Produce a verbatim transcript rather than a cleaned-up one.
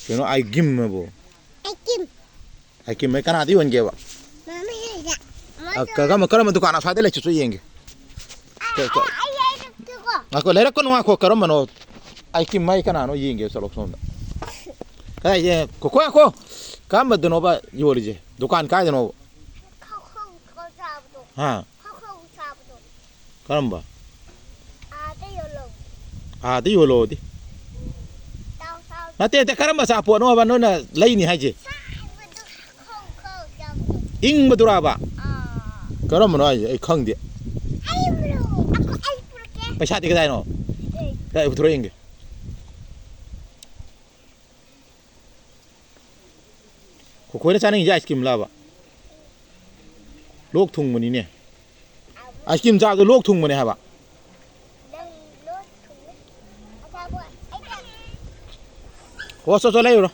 ꯀꯩꯅꯣ ꯑꯥꯏ ꯒꯤꯝ ꯑꯕꯣ? ꯑꯥꯏ ꯀꯤꯝ꯫ ꯑꯥꯏ ꯀꯤꯝ ꯍꯥꯏ ꯀꯅꯥꯗ ꯌꯣꯟꯒꯦꯕ? ꯃꯃꯥ ꯍꯣꯏꯗ꯫ ꯑ, ꯀ-, ꯀꯔꯝꯕ, ꯀꯔꯝꯕ ꯗꯨꯀꯥꯟ ꯑꯁ꯭ꯋꯥꯏꯗ ꯂꯩ? ꯆꯠꯁꯨ ꯌꯦꯡꯒꯦ꯫ ꯑ, ꯀ-, ꯀ-, ꯑ, ꯑꯩ ꯍꯥꯏꯔꯛꯀꯦꯀꯣ꯫ ꯉꯥꯏꯈꯣ, ꯂꯩꯔꯛꯀꯅꯨ, ꯉꯥꯏꯈꯣ, ꯀꯔꯝꯕꯅꯣ? ꯑꯥꯏ ꯀꯤꯝ ꯍꯥꯏ ꯀꯅꯥꯅꯣ ꯌꯦꯡꯒꯦ, ꯆꯠꯂꯣ ꯁꯣꯝꯗ꯫ ꯀꯗꯥꯏ ꯌꯦꯡ-, ꯀꯣ-, ꯀꯣ-, ꯉꯥꯏꯈꯣ꯫ ꯀꯔꯝꯕꯗꯅꯣꯕ ꯌꯣꯜꯂꯤꯁꯦ? ꯗꯨꯀꯥꯟ ꯀꯥꯏꯗꯅꯣꯕ? ꯈꯧ ꯈꯧ ꯈꯧ ꯆꯥꯕꯗꯣ꯫ ꯍꯥ? ꯈꯧ ꯈꯧ ꯆꯥꯕꯗꯣ꯫ ꯀꯔꯝꯕ? ꯑꯥꯗ ꯌꯣꯜꯂꯣ꯫ ꯑꯥꯗ ꯌꯣꯜꯂꯣꯗꯤ? ꯇꯥꯎ ꯇꯥꯎ꯫ ꯅꯠꯇꯦ, ꯅꯠꯇꯦ, ꯀꯔꯝꯕ ꯑꯆꯥꯄꯣꯠꯅꯣꯕ ꯅꯣꯏꯅ ꯂꯩꯅꯤ ꯍꯥꯏꯁꯦ? ꯁꯥꯕꯗꯣ ꯈꯧ ꯈꯧ ꯆꯥꯕꯗꯣ꯫ ꯏꯪꯕꯗꯨꯔꯥꯕ? ꯑꯥ꯫ ꯀꯔꯝꯕꯅꯣ ꯍꯥꯏꯁꯦ? ꯑꯩ ꯈꯪꯗꯦ꯫ ꯑꯩ ꯄꯨꯔꯛ-, ꯑꯩꯈꯣꯏ-, ꯑꯩ ꯄꯨꯔꯛꯀꯦ꯫ ꯄꯩꯁꯥꯗꯤ ꯀꯗꯥꯏꯅꯣ? ꯑꯦ꯫ ꯀꯗꯥꯏ ꯄꯨꯊꯣꯔꯛꯑꯣ ꯌꯦꯡꯒꯦ꯫ ꯈꯣꯏꯅ ꯆꯥꯅꯤꯡꯉꯤꯁꯦ ꯑꯥꯏꯁ ꯀ꯭ꯔꯤꯝ ꯂꯥꯕ? ꯂꯣꯛ ꯊꯨꯡꯕꯅꯤꯅꯦ꯫ ꯑꯥꯏꯁ ꯀ꯭ꯔꯤꯝ ꯆꯥꯕꯗꯣ ꯂꯣꯛ ꯊꯨꯡꯕꯅꯦ ꯍꯥꯏꯕ꯫ ꯅꯪ ꯂꯣꯛ ꯊꯨꯡꯉꯦ꯫ ꯑꯆꯥꯄꯣꯠ ꯑꯩꯅ ꯑꯣ, ꯆꯣ, ꯆꯣ, ꯂꯩꯔꯨꯔꯣ꯫